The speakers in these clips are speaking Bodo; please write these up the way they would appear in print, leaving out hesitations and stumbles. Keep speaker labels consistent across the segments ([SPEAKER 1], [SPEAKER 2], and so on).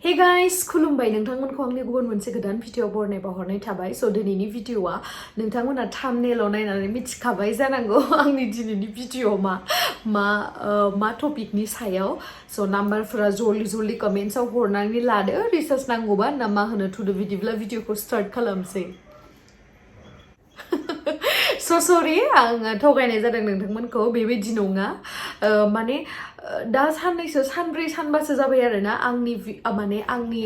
[SPEAKER 1] Hey guys, खुलुमबाय नोंथांमोनखौ आंनि गुबुन मोनसे गोदान भिडिअ बरनाय थाबाय स' दिनैनि भिडिअआ नोंथांमोना थाम्बनेलाव नायनानै मिथिखाबाय जानांगौ आंनि दिनैनि भिडिअ मा टपिकनि सायाव स' नाम्बारफोरा जल्दि कमेन्ट्सआव हरनानै लादो रिसार्च नांगौबा ना मा होनो थुदो बिदिब्ला भिडिअखौ स्टार्ट खालामसै सरि आङो थगायनाय जादों नोंथांमोनखौ बेबायदि नङा माने दा साननैसो सानब्रै सानबासो जाबाय आरोना आंनि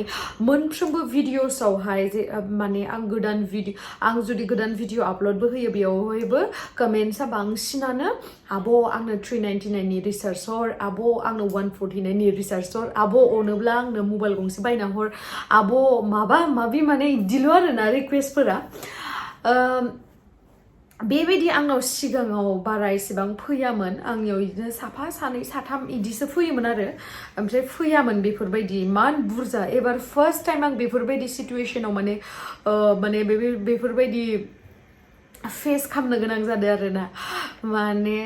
[SPEAKER 1] मोनफ्रोमबो भिडिअसआवहाय जे माने आं जुदि गोदान भिडिअ आपल'डबो होयो बेयावहायबो कमेन्ट्सआ बांसिनानो आब' आंनो 399 नि रिसार्च हर आब' आंनो 149 नि रिसार्च हर आब' अनोब्ला आंनो मबाइल गंसे बायना हर आब' माबा माबि माने इदिल' आरोना रिक्वेस्टफोरा बेबायदि आंनाव सिगाङाव बारा एसेबां फैयामोन आंनियाव बिदिनो साफा सानै साथाम इदिसो फैयोमोन आरो ओमफ्राय फैयामोन बेफोरबायदि इमान बुरजा एबार फार्स्ट टाइम आं बेफोरबायदि सिटुएशनाव माने बेफोरबायदि फेस खालामनो गोनां जादों आरोना माने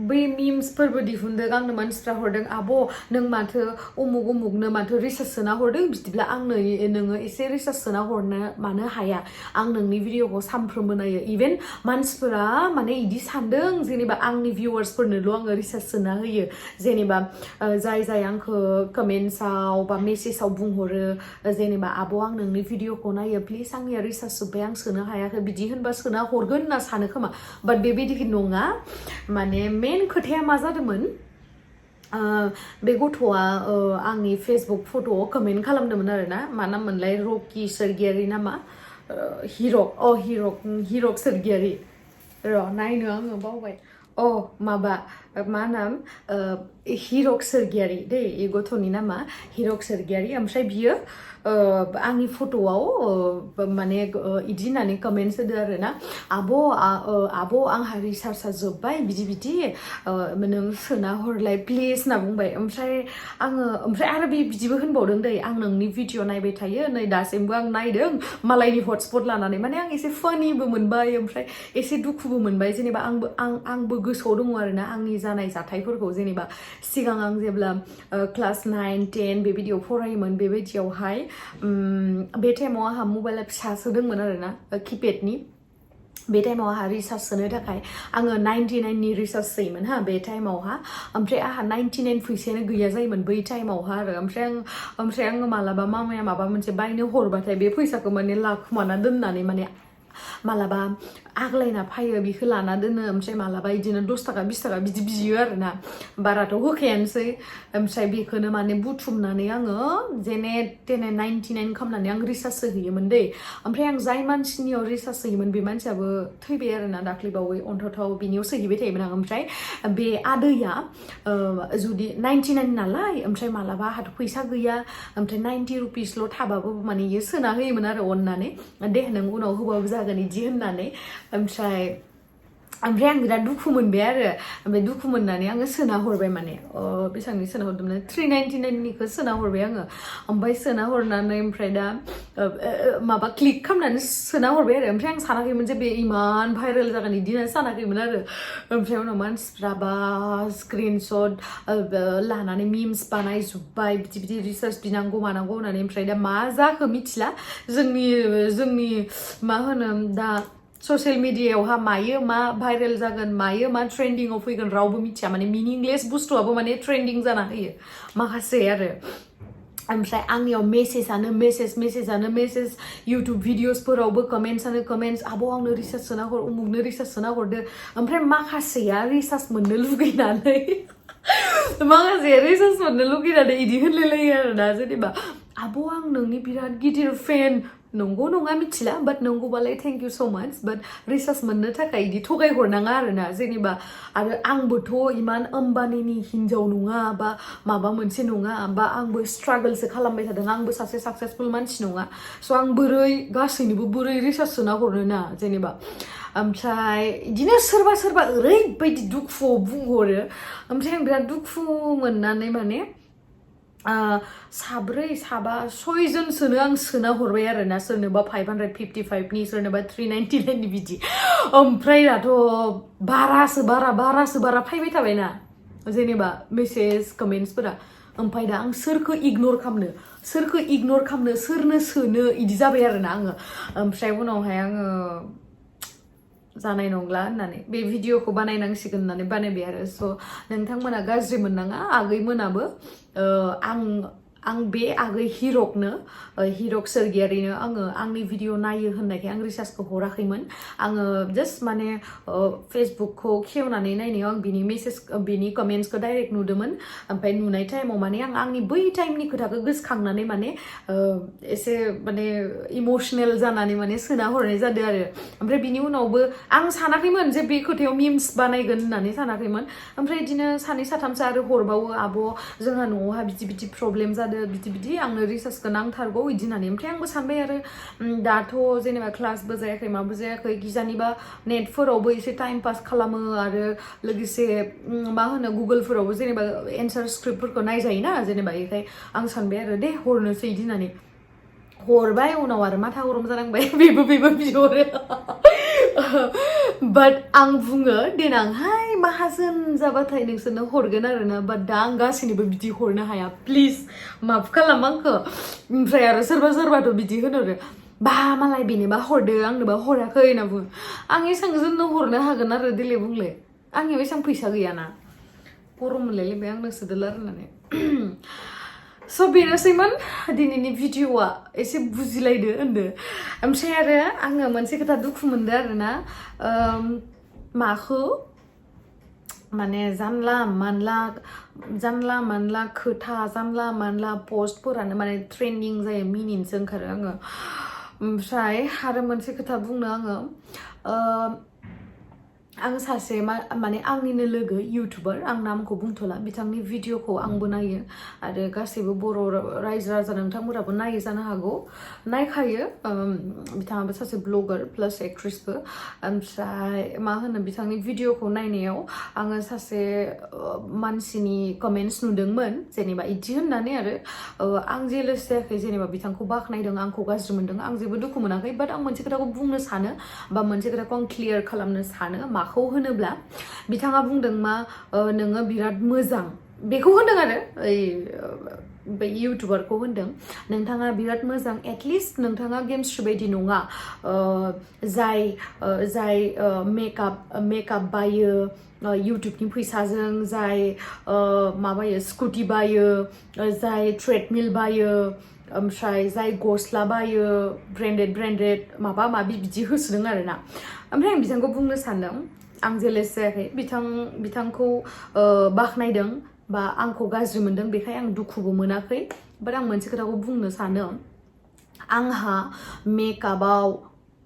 [SPEAKER 1] बै मिम्सफोरबो दिहुनदों आंनो मानसिफ्रा हरदों आब' नों माथो उमुगनो माथो रिसार्च सोना हरदों बिदिब्ला आंनो नोङो एसे रिसार्च सोना हरनो मानो हाया आं नोंनि भिडिअखौ सानफ्रोमबो नायो इभेन मानसिफोरा माने इदि सानदों जेनेबा आंनि भिउवार्सफोरनोल' आङो रिसार्च सोना होयो जेनेबा जाय आंखौ कमेन्ट्सआव बा मेसेजाव बुंहरो जेनेबा आब' आं नोंनि भिडिअखौ नायो प्लिज आंनिया रिसार्च जोब्बाय आं सोनो हायाखै बिदि होनबा सोना हरगोन होनना सानो खोमा बाट बेबायदि नङा माने मेन खोथाया मा जादोंमोन बे गथ'आ आंनि फेसबुक फट'आव कमेन्ट खालामदोंमोन आरोना मा नाम मोनलाय रकि सोरगियारि नामा हिरक सोरगियारि र' नायनो आङो बावबाय माबा मा नाम हिरक सोरगियारि दै ए गथ'नि नामा हिरक सोरगियारि ओमफ्राय बियो आंनि फट'आव माने इदि होननानै कमेन्ट्स होदो आरोना आब' आंहा रिसार्चआ जोब्बाय बिदि नों सोना हरलाय प्लिज होनना बुंबाय ओमफ्राय आरो बिदिबो होनबावदों दै आं नोंनि भिडिअ नायबाय थायो नै दासिमबो आं नायदों मालायनि हटस्पट लानानै माने आं एसे फानिबो मोनबाय ओमफ्राय एसे दुखुबो मोनबाय जेनेबा आंबो गोसोआव दङ आरोना आंनि जानाय जाथायफोरखौ जेनेबा सिगां आं जेब्ला क्लास 9, 10 बेबायदियाव फरायोमोन बेबायदियावहाय बे टाइमाव आंहा मबाइला फिसासो दंमोन आरोना किपेडनि बे टाइमाव आंहा रिसार्च सोनो थाखाय आङो 99 नि रिसार्च सोयोमोन बे टाइमावहा ओमफ्राय आंहा 99 फैसायानो गैया जायोमोन बै टाइमावहा आरो ओमफ्राय आङो मालाबा मामाया माबा मोनसे बायनो हरबाथाय बे फैसाखौ माने लाखुमाना दोननानै माने मालाबा आग्लायना फायो बेखौ लाना दोनो ओमफ्राय मालाबा बिदिनो 10 थाखा 20 थाखा बिदि बियो आरोना बाराथ' होखायानोसै ओमफ्राय बेखौनो माने बुथुमनानै आङो जेने तेने 99 खालामनानै आं रिसार्च होयोमोन दै ओमफ्राय आं जाय मानसिनियाव रिसार्च होयोमोन बे मानसियाबो थैबाय आरोना दाख्लैबावै अन्थाव बिनियाव सोहैबाय थायोमोन आं ओमफ्राय बे आदैया जुदि 99 नालाय ओमफ्राय मालाबा आंहाथ' फैसा गैया ओमफ्राय 90 रुपिसल' थाबाबो माने इयो सोना होयोमोन आरो अननानै दे नों उनाव होबाबो जागोन इदि होननानै ओमफ्राय आं बिराद दुखु मोनबाय आरो ओमफ्राय दुखु मोननानै आङो सोना हरबाय माने बेसेबांनि सोना हरदोंमोन 399 निखौ सोना हरबाय आङो ओमफ्राय सोना हरनानै ओमफ्राय दा माबा क्लिक खालामनानै सोना हरबाय आरो ओमफ्राय आं सानाखैमोन जे बे इमान भाइरेल जागोन बिदि होननानै सानाखैमोन आरो ओमफ्राय उनाव मानसिफ्रा बा स्क्रिनशट लानानै मिम्स बानायजोब्बाय बिदि रिसार्च बिनांगौ मानांगौ होननानै ओमफ्राय दा मा जाखो मिथिला जोंनि मा होनो दा ससियेल मिडियायावहा मायो मा भाइरेल जागोन मायो मा ट्रेन्डिंआव फैगोन रावबो मिथिया माने मिनिंलेस बुस्थुआबो माने ट्रेन्डिं जाना होयो माखासे आरो ओमफ्राय आंनियाव मेसेजानो मेसेज इउटुब भिडिअसफोरावबो कमेन्ट्स आब' आंनो रिसार्च सोना हर उमुगनो रिसार्च सोना हरदो ओमफ्राय माखासेया रिसार्च मोननो लुगैनानै इदि होनलायलायो आरोना जेनेबा आब' आं नोंनि बिराद गिदिर फेन नंगौ नङा मिथिला बाट नंगौबालाय थेंक इउ सो माच बाट रिसार्च मोननो थाखाय इदि थगाय हरनाङा आरोना जेनेबा आरो आंबोथ' इमान अम्बानिनि हिनजाव नङा बा माबा मोनसे नङा बा आंबो स्ट्रागोलसो खालामबाय थादों आंबो सासे साक्सेसफुल मानसि नङा स' आं गासैनोबो बोरै रिसार्च सोना हरनो ना जेनेबा ओमफ्राय बिदिनो सोरबा ओरैबायदि दुखुआव बुंहरो ओमफ्राय आं बिराद दुखु मोननानै माने साब्रै साबा 6 जनसोनो आं सोना हरबाय आरोना सोरनोबा 555 नि सोरनोबा 399 नि बिदि ओमफ्राय दाथ' बारासो बारा फैबाय थाबायना जेनेबा मेसेज कमेन्ट्सफोरा ओमफ्राय दा आं सोरखौ इगनर खालामनो सोरनो सोनो इदि जाबाय आरोना आङो ओमफ्राय उनावहाय आङो जानाय नंला होननानै बे भिडिअखौ बानायनांसिगोन होननानै बानायबाय आरो स' नोंथांमोना गाज्रि मोननाङा आगैमोनाबो आं बे आगै हिरक सोरगियारिनो आङो आंनि भिडिअ नायो होननायखाय आं रिसार्चखौ हराखैमोन आङो जास्ट माने फेसबुकखौ खेवनानै नायनायाव आं बिनि कमेन्ट्सखौ डाइरेक्ट नुदोंमोन ओमफ्राय नुनाय टाइमाव माने आं आंनि बै टाइमनि खोथाखौ गोसोखांनानै माने एसे माने इमोसनेल जानानै माने सोना हरनाय जादों आरो ओमफ्राय बिनि उनावबो आं सानाखैमोन जे बे खोथायाव मिम्स बानायगोन होननानै सानाखैमोन ओमफ्राय बिदिनो सानै साथामसो आरो हरबावो आब' जोंहा न'आवहा बिदि प्रब्लेम जादों बिदि आंनो रिसार्चखौ नांथारगौ बिदि होननानै ओमफ्राय आंबो सानबाय आरो दाथ' जेनेबा क्लासबो जायाखै माबो जायाखै गिजानिबा नेटफोरावबो एसे टाइम पास खालामो आरो लोगोसे मा होनो गुगोलफोरावबो जेनेबा एन्सार स्क्रिप्टफोरखौ नायजायोना जेनेबा बेखाय आं सानबाय आरो दे हरनोसै बिदि होननानै हरबाय उनाव आरो माथा गरम जानांबाय बेबो बिहरो बाट आं बुङो देनांहाय माहाजोन जाबाथाय नोंसोरनो हरगोन आरोना बाट दा आं गासैनोबो बिदि हरनो हाया प्लिज माफ खालाम आंखौ ओमफ्राय आरो सोरबाथ' बिदि होनहरो बा मालाय बेनोबा हरदो आंनोबा हराखै होनना बुङो आं एसां जोंनो हरनो हागोन आरो देलाय बुंलाय आंनियाव एसां फैसा गैयाना गरम मोनलायलायबाय आं नोंसोरदो रायलायनानै स' बेनोसैमोन दिनैनि भिडिअआ एसे बुजिलायदो होनदो ओमफ्राय आरो आङो मोनसे खोथा दुखु मोनदो आरोना माखौ माने जानला मानला खोथा जानला मानला पस्टफोरानो माने ट्रेन्डिं जायो मिनिनोसो ओंखारो आङो ओमफ्राय आरो मोनसे खोथा बुंनो आङो सासे माने आंनिनो लोगो इउटुबार आं नामखौ बुंथ'ला बिथांनि भिडिअखौ आंबो नायो आरो गासैबो बर' रायजो राजा नोंथांमोनाबो नायो जानो हागौ नायखायो बिथाङाबो सासे ब्लगार प्लास एक्ट्रेसबो ओमफ्राय मा होनो बिथांनि भिडिअखौ नायनायाव आङो सासे मानसिनि कमेन्ट्स नुदोंमोन जेनेबा इदि होननानै आरो आं जेलस जायाखै जेनेबा बिथांखौ बाख्नायदों आंखौ गाज्रि मोनदों आं जेबो दुखु मोनाखै बाट आं मोनसे खोथाखौ बुंनो सानो बा मोनसे खोथाखौ आं क्लियार खालामनो सानो माखौ होनोब्ला बिथाङा बुंदों मा नोङो बिराद मोजां बेखौ होनदों आरो बे इउटुबारखौ होनदों नोंथाङा बिराद मोजां एटलिस्ट नोंथाङा गेमस्रि बायदि नङा जाय मेकआप बायो इउटुबनि फैसाजों जाय माबायो स्कुटि बायो जाय ट्रेडमिल बायो ओमफ्राय जाय गस्ला बायो ब्रेन्डेड माबा माबि बिदि होसोदों आरोना ओमफ्राय आं बिथांखौ बुंनो सानदों आं जेलेस जायाखै बिथांखौ बाख्नायदों बा आंखौ गाज्रि मोनदों बेखाय आं दुखुबो मोनाखै बाट आं मोनसे खोथाखौ बुंनो सानो आंहा मेकआपआव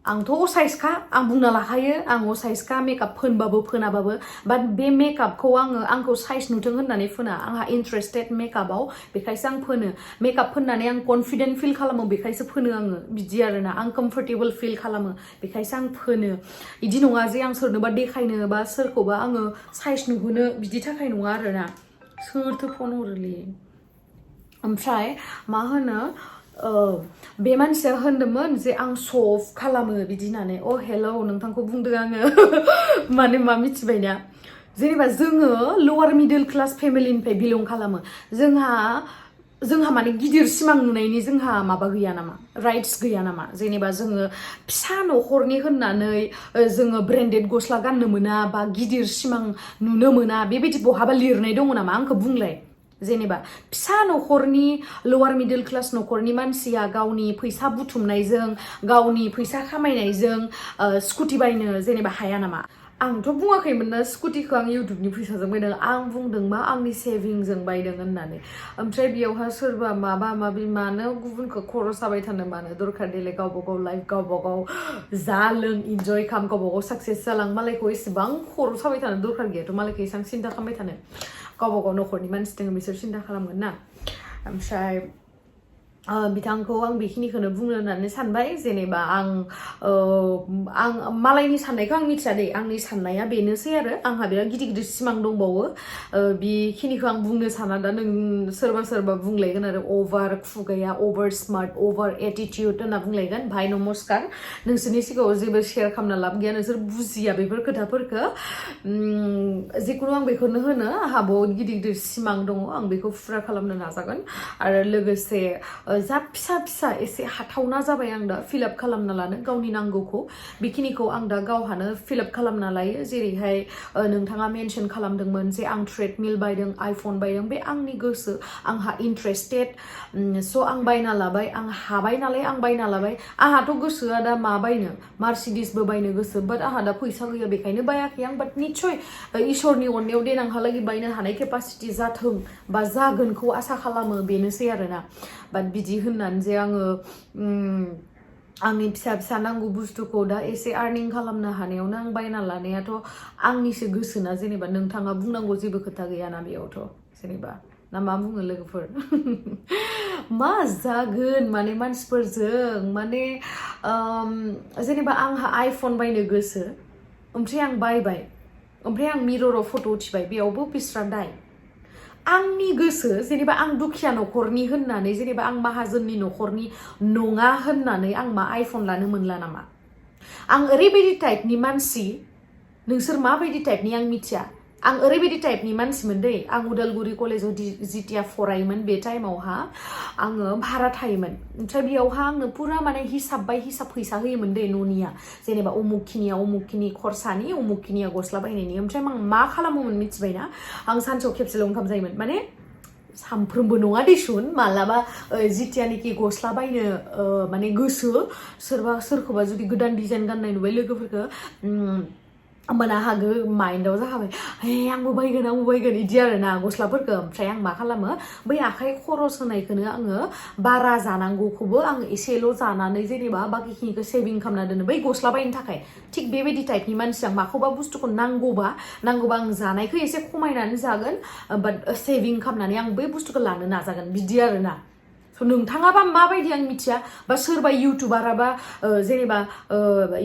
[SPEAKER 1] आंथ' असाइसखा आं बुंना लाखायो आं असाइसखा मेकआप फोनबाबो फोनाबाबो बाट बे मेकआपखौ आंखौ साइज नुथों होननानै फोना आंहा इन्ट्रेस्टेड मेकआपआव बेखायसो आं फोनो मेकआप फोननानै आं कनफिडेन्ट फिल खालामो बेखायसो फोनो आङो बिदि आरोना आं कम्फर्टेबल फिल खालामो बेखायसो आं फोनो बिदि नङा जे आं सोरनोबा देखायनो बा सोरखौबा आङो साइज नुहोनो बिदि थाखाय नङा आरोना सोरथो फन हरोलै ओमफ्राय मा होनो बे मानसिया होनदोंमोन जे आं सफ खालामो बिदि होननानै हेलौ नोंथांखौ बुंदों आङो माने मा मिथिबायना जेनेबा जोङो लवार मिडल क्लास फेमिलिनिफ्राय बिलं खालामो जोंहा माने गिदिर सिमां नुनायनि जोंहा माबा गैया नामा राइट्स गैया नामा जेनेबा जोङो फिसा न'खरनि होननानै जोङो ब्रेन्डेड गस्ला गाननो मोना बा गिदिर सिमां नुनो मोना बेबायदि बहाबा लिरनाय दङ नामा आंखौ बुंलाय जेनेबा फिसा न'खरनि लवार मिडल क्लास न'खरनि मानसिया गावनि फैसा बुथुमनायजों गावनि फैसा खामायनायजों स्कुटि बायनो जेनेबा हाया नामा आंथ' बुङाखैमोन ना स्कुटिखौ आं इउटुबनि फैसाजों बायदों आं बुंदों मा आंनि सेभिंजों बायदों होननानै ओमफ्राय बेयावहा सोरबा माबि मानो गुबुनखौ खर' साबाय थानो मानो दरखार देलाय गावबागाव लाइफ गावबागाव जा लों इन्जय खालाम गावबागाव साक्सेस जालां मालायखौ एसेबां खर' साबाय थानो दरखार गैयाथ' मालायखौ एसेबां सिन्था खालामबाय थानो गावबागाव न'खरनि मानसि दङ बिसोर सिन्था खालामगोन ना ओमफ्राय बिथांखौ आं बेखिनिखौनो बुंनो होननानै सानबाय जेनेबा आं मालायनि साननायखौ आं मिथिया दे आंनि साननाया बेनोसै आरो आंहा बिराद गिदिर गिदिर सिमां दंबावो बेखिनिखौ आं बुंनो साना दा नों सोरबा बुंलायगोन आरो अभार खुगाया अभार स्मार्ट अभार एटिटिउड होनना बुंलायगोन भाइ नमस्कार नोंसोरनि सिगाङाव जेबो शेयार खालामना लाब गैया नोंसोर बुजिया बेफोर खोथाफोरखौ जिखुनु आं बेखौनो होनो आंहा बहुत गिदिर गिदिर सिमां दङ आं बेखौ फुरा खालामनो नाजागोन आरो लोगोसे जा फिसा फिसा एसे हाथावना जाबाय आं दा फिलआप खालामना लानो गावनि नांगौखौ बेखिनिखौ आं दा गावहानो फिलआप खालामना लायो जेरैहाय नोंथाङा मेनसन खालामदोंमोन जे आं ट्रेडमिल बायदों आइफन बायदों बे आंनि गोसो आंहा इन्ट्रेस्टेड स' आं बायना लाबाय आं हाबाय नालाय आं बायना लाबाय आंहाथ' गोसोआ दा मा बायनो मार्सिडिसबो बायनो गोसो बाट आंहा दा फैसा गैया बेखायनो बायाखै आं बाट निस्सय इसोरनि अननायाव देनांहालागै बायनो हानाय केपासिटि जाथों बा जागोनखौ आसा खालामो बेनोसै आरोना बाट बिदि होननानै जे आङो आंनि फिसा फिसा नांगौ बुस्थुखौ दा एसे आर्निं खालामनो हानायावनो आं बायना लानायाथ' आंनिसो गोसोना जेनेबा नोंथाङा बुंनांगौ जेबो खोथा गैयाना बेयावथ' जेनेबा ना मा बुङो लोगोफोर मा जागोन माने मानसिफोरजों माने जेनेबा आंहा आइफन बायनो गोसो ओमफ्राय आं बायबाय ओमफ्राय आं मिरराव फट' उथिबाय बेयावबो बिस्रा दाय आंनि गोसो जेनेबा आं दुखिया न'खरनि होननानै जेनेबा आं माहाजोननि न'खरनि नङा होननानै आं मा आइफन लानो मोनला नामा आं ओरैबायदि टाइपनि मानसि नोंसोर माबायदि टाइपनि आं मिथिया आं ओरैबायदि टाइपनि मानसिमोन दै आं उदालगुरि कलेजाव जितिया फरायोमोन बे टाइमावहा आङो भारा थायोमोन ओमफ्राय बेयावहा आंनो पुरा माने हिसाब बाय हिसाब फैसा होयोमोन दै न'निया जेनेबा उमुखखिनि खरसानि उमुखखिनिया गस्ला बायनायनि ओमफ्राय आं मा खालामोमोन मिथिबायना आं सानसेयाव खेबसेल' ओंखाम जायोमोन माने सानफ्रोमबो नङा देसुन मालाबा जितियानिखि गस्ला बायनो माने गोसो सोरखौबा जुदि गोदान डिजाइन गाननाय नुबाय लोगोफोरखौ होमबाना आंहा माइन्डआव जाखाबाय हे आंबो बायगोन बिदि आरोना गस्लाफोरखौ ओमफ्राय आं मा खालामो बै आखाइ खरस होनायखौनो आङो बारा जानांगौखौबो आं एसेल' जानानै जेनेबा बाकिखिनिखौ सेभिं खालामना दोनो बै गस्ला बायनो थाखाय थिग बेबायदि टाइपनि मानसि आं माखौबा बुस्थुखौ नांगौबा आं जानायखौ एसे खमायनानै जागोन बाट सेभिं खालामनानै आं बै बुस्थुखौ लानो नाजागोन बिदि आरोना स' नोंथाङाबा माबायदि आं मिथिया बा सोरबा इउटुबाराबा जेनेबा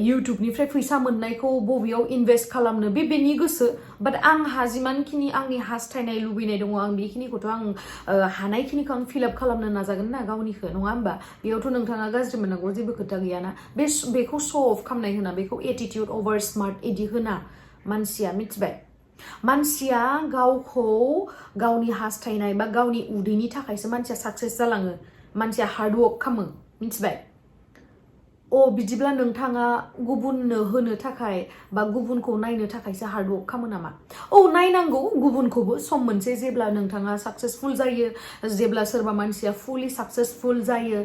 [SPEAKER 1] इउटुबनिफ्राय फैसा मोननायखौ बबेयाव इनभेस्ट खालामनो बेनि गोसो बाट आंहा जिमानखिनि आंनि हास्थायनाय लुबैनाय दङ आं बेखिनिखौथ' आं हानायखिनिखौ आं फिलआप खालामनो नाजागोन ना गावनिखौ नङा होमबा बेयावथ' नोंथाङा गाज्रि मोननांगौ जेबो खोथा गैयाना बेखौ श' अफ खालामनाय होना बेखौ एटिटिउड अभार स्मार्ट इदि होना मानसिया मिथिबाय मानसिया गावखौ गावनि हास्थायनाय बा गावनि उदैनि थाखायसो मानसिया साक्सेस जालाङो मानसिया हार्डवर्क खालामो मिथिबाय बिदिब्ला नोंथाङा गुबुननो होनो थाखाय बा गुबुनखौ नायनो थाखायसो हार्डवर्क खालामो नामा नायनांगौ गुबुनखौबो सम मोनसे जेब्ला नोंथाङा साक्सेसफुल जायो जेब्ला सोरबा मानसिया फुलि साक्सेसफुल जायो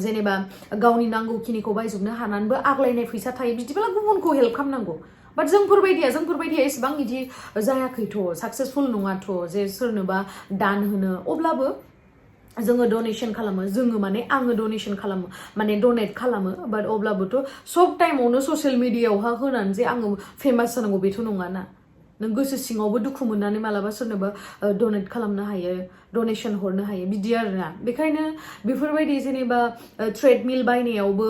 [SPEAKER 1] जेनेबा गावनि नांगौखिनिखौ बायजोबनो हानानैबो आग्लायनाय फैसा थायो बिदिब्ला गुबुनखौ हेल्प खालामनांगौ बाट जोंफोरबायदिया एसेबां बिदि जायाखैथ' साक्सेसफुल नङाथ' जे सोरनोबा दान होनो अब्लाबो जोङो डनेसन खालामो आङो डनेसन खालामो माने डनेट खालामो बाट अब्लाबोथ' सब टाइमावनो ससियेल मिडियायावहा होनानै जे आङो फेमास जानांगौ बेथ' नङाना नों गोसो सिङावबो दुखु मोननानै मालाबा सोरनोबा डनेट खालामनो हायो डनेसन हरनो हायो बिदि आरोना बेखायनो बेफोरबायदि जेनेबा ट्रेडमिल बायनायावबो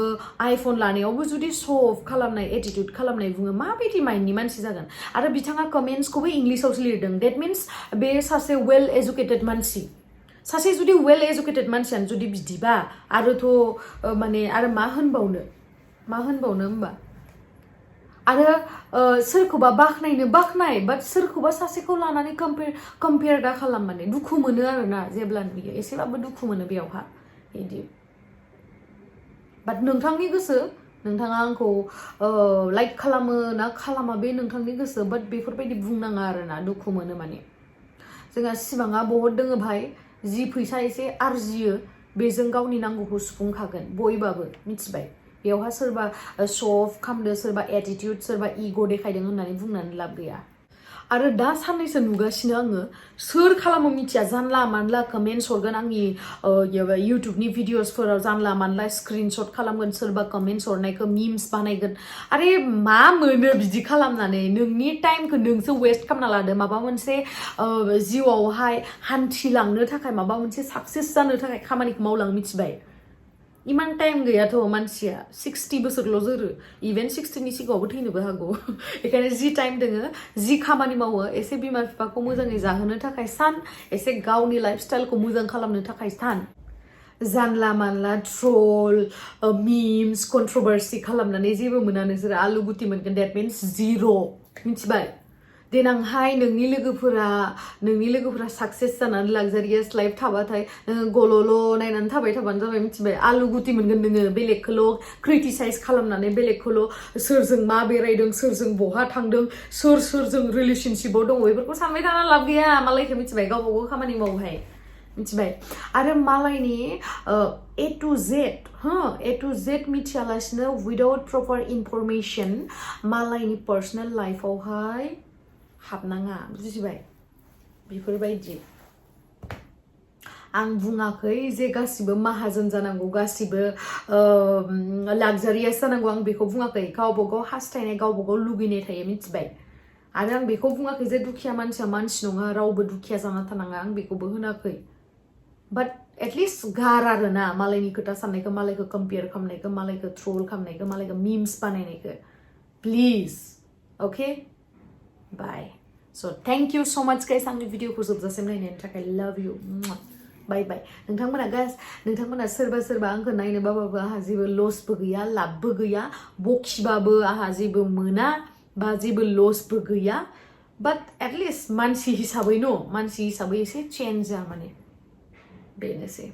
[SPEAKER 1] आइफन लानायावबो जुदि श' अफ खालामनाय एटिटिउड खालामनाय बुङो माबायदि माइन्डनि मानसि जागोन आरो बिथाङा कमेन्ट्सखौबो इंलिसावसो लिरदों डेट मिन्स बे सासे वेल एजुकेटेड मानसि सासे जुदि वेल एजुकेटेड मानसियानो जुदि बिदिबा आरोथ' माने आरो मा होनबावनो होमबा आरो सोरखौबा बाखनाय बाट सोरखौबा सासेखौ लानानै कम्पेयार दा खालाम माने दुखु मोनो आरोना जेब्ला नुयो एसेबाबो दुखु मोनो बेयावहा बिदि बाट नोंथांनि गोसो नोंथाङा आंखौ लाइक खालामो ना खालामा बे नोंथांनि गोसो बाट बेफोरबायदि बुंनाङा आरोना दुखु मोनो माने जोंहा सिमाङा बहुत दोङो भाइ जि फैसा एसे आरजियो बेजों गावनि नांगौखौ सुफुंखागोन बयबाबो मिथिबाय बेयावहा सोरबा श' अफ खालामदो सोरबा एटिटिउड सोरबा इग' देखायदों होननानै बुंनानै लाब गैया आरो दा साननैसो नुगासिनो आङो सोर खालामो मिथिया जानला मानला कमेन्ट्स हरगोन आंनि इउटुबनि भिडिअसफोराव जानला मानला स्क्रिनशट खालामगोन सोरबा कमेन्ट्स हरनायखौ मिम्स बानायगोन आरे मा मोनो बिदि खालामनानै नोंनि टाइमखौ नोंसो वेस्ट खालामना लादो माबा मोनसे जिउआवहाय हान्थिलांनो थाखाय माबा मोनसे साक्सेस जानो थाखाय खामानिखौ मावलां मिथिबाय इमान टाइम गैयाथ' मानसिया 60 बोसोरल' जोरो इभेन 60नि सिगाङावबो थैनोबो हागौ बेखायनो जि टाइम दोङो जि खामानि मावो एसे बिमा बिफाखौ मोजाङै जाहोनो थाखाय सान एसे गावनि लाइफस्टाइलखौ मोजां खालामनो थाखाय सान जानला मानला ट्रल मिम्स कन्ट्रोभार्सि खालामनानै जेबो मोना नोंसोर आलु गुति मोनगोन देट मिन्स जिर' मिथिबाय देनांहाय नोंनि लोगोफोरा साक्सेस जानानै लाक्जारियास लाइफ थाबाथाय नोङो गल'ल' नायनानै थाबाय थाबानो जाबाय मिथिबाय आलु गुति मोनगोन नोङो बेलेगखौल' क्रिटिसाइज खालामनानै बेलेगखौल' सोरजों मा बेरायदों सोरजों बहा थांदों सोरजों रिलेशनशिपआव दङ बेफोरखौ सानबाय थाना लाब गैया मालायखौ मिथिबाय गावबा गाव खामानि मावहाय मिथिबाय आरो मालायनि A to Z मिथियालासिनो विदाउट प्रपार इनफरमेशन मालायनि पार्सनेल लाइफआवहाय हाबनाङा बुजिबाय बेफोरबायदि आं बुङाखै जे गासिबो माहाजोन जानांगौ गासिबो लाक्जारियास जानांगौ आं बेखौ बुङाखै गावबा गाव हास्थायनाय गावबा गाव लुगैनाय थायो मिथिबाय आरो आं बेखौ बुङाखै जे दुखिया मानसिया मानसि नङा रावबो दुखिया जाना थानाङा आं बेखौबो होनाखै बाट एटलिस्ट गार आरोना मालायनि खोथा साननायखौ मालायखौ कम्पेयार खालामनायखौ मालायखौ ट्रल खालामनायखौ मालायखौ मिम्स बानायनायखौ please okay bye so thank you so much guys आंनि भिडिअखौ जोबजासिम नायनायनि थाखाय लाभ यू बाय बाय नोंथांमोना सोरबा आंखौ नायनो बाबाबो आंहा जेबो लसबो गैया लाबबो गैया बखिबाबो आंहा जेबो मोना बा जेबो लसबो गैया बाट एटलिस्ट मानसि हिसाबै एसे चेन्ज जा माने बेनोसै